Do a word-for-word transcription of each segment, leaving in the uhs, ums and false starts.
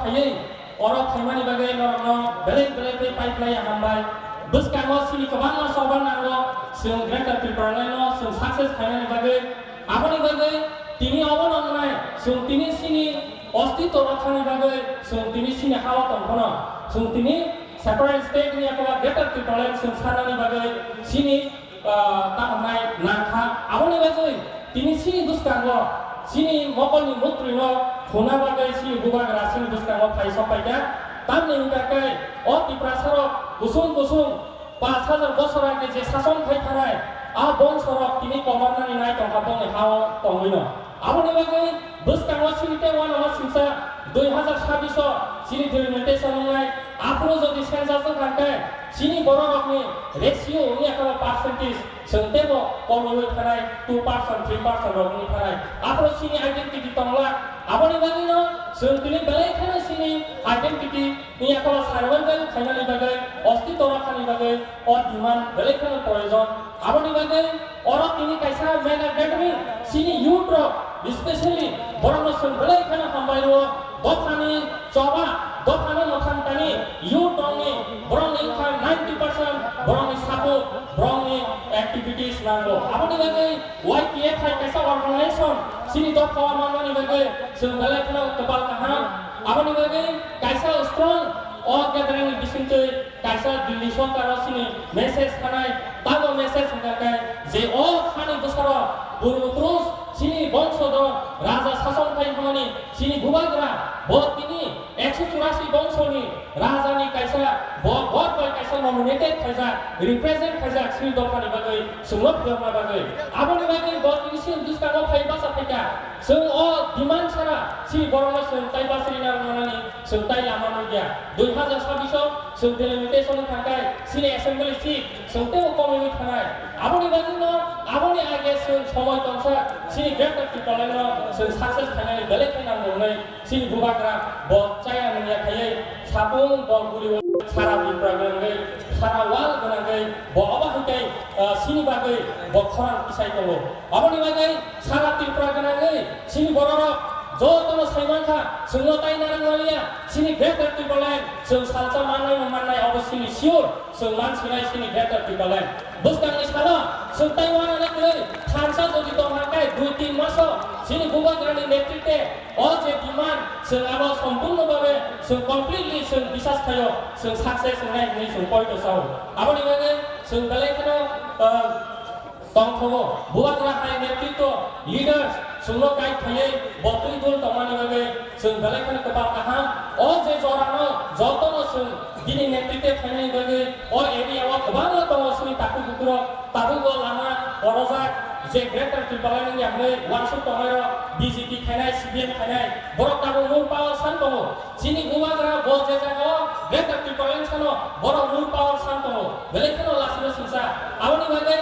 Phaiwi oro phaimani bagwi norokno belai belai khe pai phlai ya hambai. Bwskango chini kwbangma choba nango, chwng Greater Tipraland no chwng success khainani bagwi. Aboni bagwi tini obono wngnai, chwng tini chini ostitw rokthani bagwi chwng tini chini ha-o tong phano, chwng tini separate state wngya khe ba Greater Tipraland chwng sanani bagwi chini ah, tamo wngnai nangkha. Aboni bagwi tini chini bwskango chini mokolni mutrino khuna bagwi chini bubagra chini bwskango phai sok paikha. Tamni hwnkha khe o Tiprasarok kusung kusung pash hajar bosor age je sason khai thanai, a bongsorok tini komarnani nai tongkha bongni ha-o tongwino. Aboni bagwi bwskango chini tei uanama singsa dui hazar sabbish o chini delimitation wngnai, aphuru jodi census wngkha khe chini bororokni ratio wngya khe percentage chwng teibo kolwi thanai two percent, three percent rok wngwi thanai. Aphuru chini identity tongla, aboni bagwino chwng tini belai kheno chini identity wngya khe survival khainani bagwi, ostitw rakhani bagwi o demand belai kheno proyojon. Aboni bagwi oro tini kaisa mega gathering chini youth rok, specially borokno chwng belai kheno hambai rwo. Dophani choba, dophani mwthang tani youth rokni, borokni wngkha ninety percent borokni support, borokni activities nango. Aboni bagwi Y P F hai kaisa organization chini dophao manmani bagwi chwng belai kheno kwpal kaham. Aboni bagwi kaisa strong o gathering ni bisingtwi kaisa Delhi sorkar o chini message thanai, tamo message hwnka khe je o hani bwsaro purbo purush chini bongsodo raja sason khai hwnmani chini bubagra bo tini ekso churasi bongsoni rajani kaisa bo god bai kaisa nominated khaijak, represent khaijak chini dophani bagwi, chwngno phiyokna bagwi. Aboni bagwi bo tini chini bwskango phai basa phaikha. Chwng o demand sara chini borokno chwng tai basri narwknani chwng tai lama nukya. Dui hazar sabbish o chwng delimitation wngkha khe chini assembly seat chwng teibo komwi thanai. Aboni bagwino, aboni age chwng somoi tongsa chini Greater Tipraland no chwng success khainani belai khe nango hwnwi chini bubagra bo chaya nungya khaiwi sapung bo guri sara Tripura gwnangwi, sara world gwnangwi bo obo hai khe, ah, chini bagwi bo khorang kisai tongo. Aboni bagwi sara Tripura gwnangwi chini bororok jotono sai mankha, chwngno tai narwk maliya, chini Greater Tipraland chwng salsa mannai no mannai obo chini sure, chwng mansinai chini Greater Tipraland. Bwskangni salo chwng tai uanani kwrwi thansa jodi tongkha khe dui tin maso chini bubagrani netritwe o je demand chwng abo sompurno babe chwng completely chwng bisas khaio, chwng success wngnai hwnwi chwng poito sao. Aboni bagwi chwng belai kheno, ah, tongthogo. Bubagra hai netritwo, leaders, chwngno guide khaiwi bo twi dul tongmani bagwi chwng belai kheno kwpal kaham. O je jorano jotono chwng bini netritwo khainani bagwi o area o kwbangma tongo chini takhuk bukurok, tabukbo lama korojak, je Greater Tipraland wngya hwnwi uansuk tongnairok B J P khainai, C P M khainai, borok tabuk mung power san tongo. Chini bubagra bo je jagao Greater Tipraland sano borok mung power san tongo. Belai kheno lasino singsa. Aboni bagwi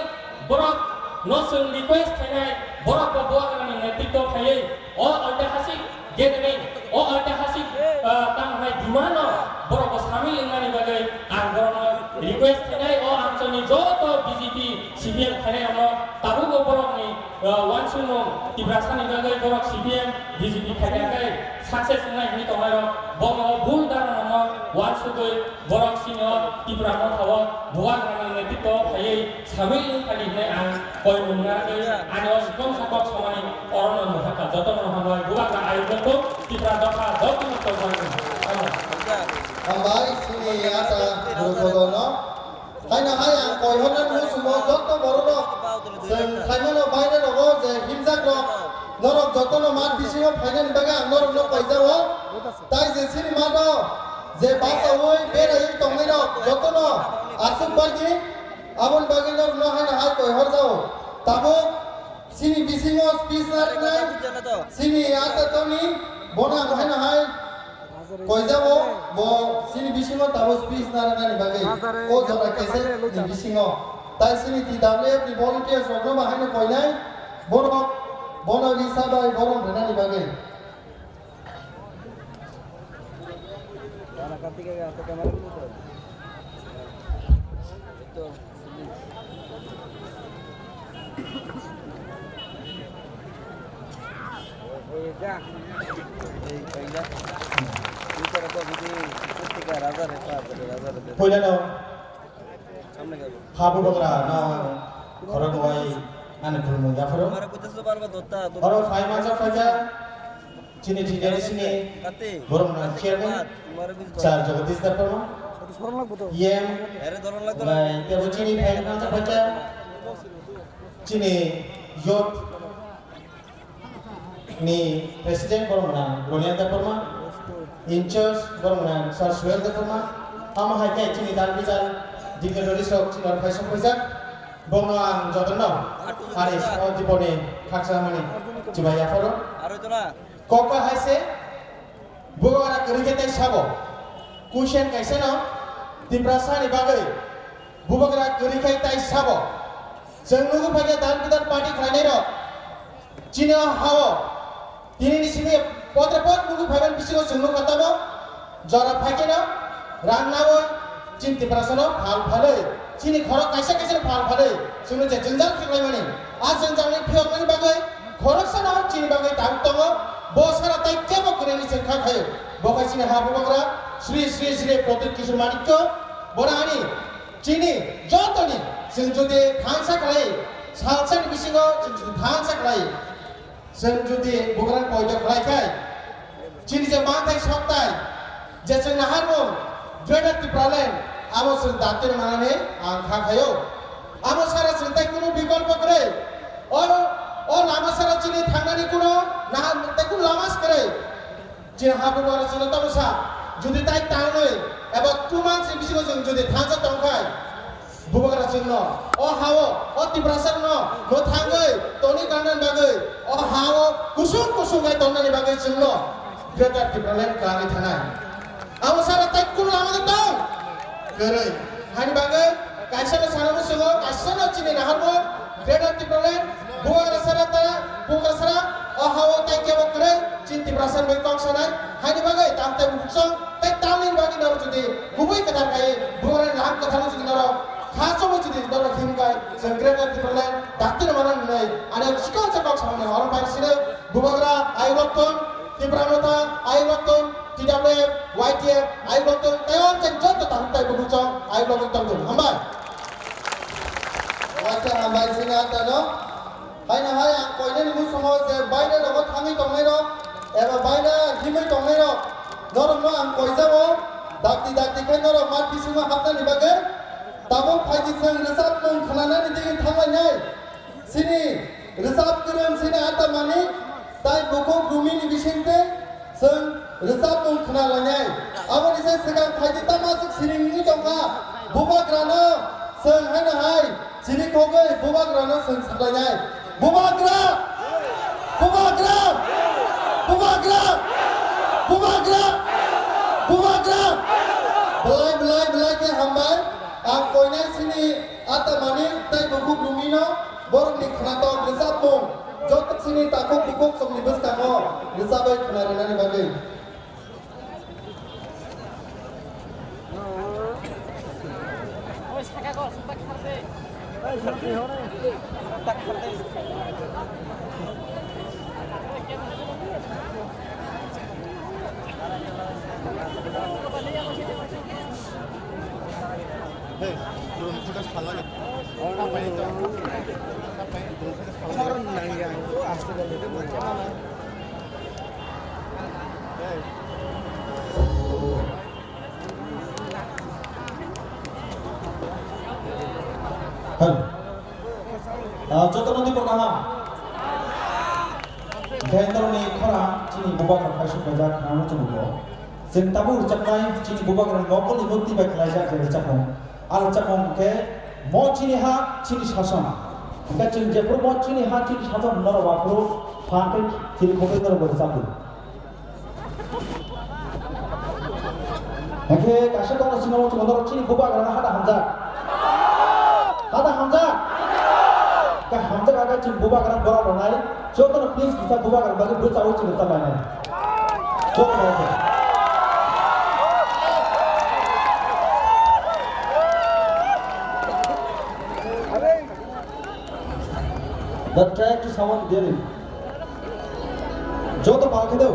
borok no chwng request khainai, borok bo bubagrani netritwo khaiwi o oitihasik gathering, o oitihasik, ah, tamo hai demand no borok bo samil wngmani bagwi ang borokno request khainai, o amchoni joto B J P, C P M khainai rokno tabukbo borokni, ah, uansukmung Tiprasani bagwi borok C P M, B J P khainai khe success wngnai hwnwi tongnairok bono bul daronokno uansugwi borok sino Tipra Motha o bubagrani netritwo phaiwi samil wngphani hwnwi ang koi mung narwgwi ani o sikon sakok samani orono mohaka jotono hambai bubagra ayuk wngthung Tipra dopha jotono chokjagwi. Hambai. Hambai chini ata guru kodono. Haino hai ang koi horna musumo joto bororok chwng saimano baire rogo je himjak rok norok jotono mat bisingo phainani bagwi ang norokno koijao. Tai je chini mato je bachaui beraiwi tongnairok jotono aswk bagwi, aboni bagwi norokno haino hai koi horjao. Tabuk chini bisingo speech narwknai chini ata toni bono ang haino hai koijao, bo chini bisingo tabuk speech narwknani bagwi o jora kesek ni bisingo. Tai chini T W F ni volunteers rokno bo haino koinai, borok bono risa bai borom rwnani bagwi. Puilano ha bubagra no khorok wai ani khulumung yapharo. Oro phai manjak phaikha chini T D R C ni borok no chairman sir Jagadish Debbarma, E M lai tebo chini phai manjak phaikha chini youth ni president borok mwnang Roniel Debbarma, in charge borok mwnang Sir Suel Debbarma, amo hai khe chini dal bijal dignitaries rok chini oro phai sokphaijak, bono ang jotono ani o diponi khaksa mani chibai yapharo. Kok ba hai se, bubagra kwrwi khe tai sabo. Question kaisa no, Tiprasa ni bagwi bubagra kwrwi khe tai sabo. Chwng nugwi phaikha dal bidal party khlainai rok. Chini o hao tini ni simi potre pot nugwi phaiban bisingo chwng nukha tamo jora phaikhe no rang nawi chini Tiprasa no phal phalwi chini khorok kaisa kaisa no phal phalwi chwngno je jwngjal khlaimani a jwngjal ni phiyoknani bagwi khoroksa no chini bagwi tabuk tongo bo sara tai kebo kwrwini chwng kha khayo bo khai chini ha bubagra Sri Sri Sri Pradyut Kishore Manikya borani chini jotoni chwng jodi thansa khlai salsani bisingo chwng jodi thansa khlai. Chwng jodi bubagra poito khlai khe, chini je manthai soktai, je chwng naharmung Greater Tipraland, abo chwng dakti manani ang kha khayo. Abo sara chwng tai kunu bikolpo kwrwi. O, o lama sara chini thangnani kunu nahar tai kunu lama se kwrwi. Chini ha bubagra chwngno tamo sa, jodi tai tangnwi eba two months ni bisingo chwng jodi thansa tongkhai, bubagra chwngno o hao o Tiprasa no mwthangwi toni kanani bagwi o hao kusung kusung bai tonnani bagwi chwngno Greater Tipraland kwrwngwi thanai. Abo sara tai kunu lama no tong kwrwi. Hani bagwi kaisa no sana muchungo, kaisa no chini naharmung Greater Tipraland, bubagra sara ta, bubagra sara o hao tai kebo kwrwi, chini Tiprasa bai kok sanai. Hani bagwi tam tai buksong tai tamni bagwi norok jodi kubui kwthar khai bubagra lam kwthar jodi norok kha chomo jodi norok himkai, chwng Greater Tipraland dakti no mano hinwi ani sikon sa kok samani oro pai sino bubagra ayuk rok tong, Tipra Motha ayuk rok tong, T W F, Y T F ayuk rok tong, tei o cheng joto tahuk tai bukhuk chong ayuk rok tong tong. Hambai. Waisa hambai sini atano. Haino hai ang koinani musungo je baire rogo thangwi tongnai rok, eba baire himwi tongnai rok, norokno ang koijao, dakti dakti khe norok mat bisingo hapnani bagwi. Tabuk phaidi chwng rwchapmung khnanani digwi thanglainai. Chini rwchap kwrwng chini Ata Manik tai bukhuk Rumini bisingtwi chwng rwchapmung khna lainai. Aboni se swkang phaidi tamo aswk siring wngwi tongkha. Bubagrano chwng haino hai chini khogwi bubagrano chwng salainai. Bubagra! Bubagra! Bubagra! Bubagra! Bubagra! Belai, belai, belai khe hambai. Ang koinai chini Ata Manik tei bukhuk Rumino borokni khnatok rwchapmung joto chini takhuk bukhuk chwngni bwskango rwchapwi khna rwnani bagwi. Hello. Ah, jotono ni bo kaham. Hwnkhe norokni khorang chini bubagra kaisuk kaijak khwnano chwng nugo. Chwng tabuk rwchapnai chini bubagrani nokolni mukti bai khlaijak je rwchapmung. A rwchapmung hwnkhe Mo Chini Ha Chini Sason. Hwnkhe chwng jephuru Mo Chini Ha Chini Sason norok aphuru phan tei chini khogwi norok bai rwchapdi. Hwnkhe kaisa kokno swnamo chwng norok chini bubagrano hada hamjak. Hada hamjak. Khe hamjak aga chini bubagrano borok rwnai. Jotono please kisa bubagrano bagwi bwchaui chini rwchap lainai. Jotono. The track to someone there. Joto pal khe do.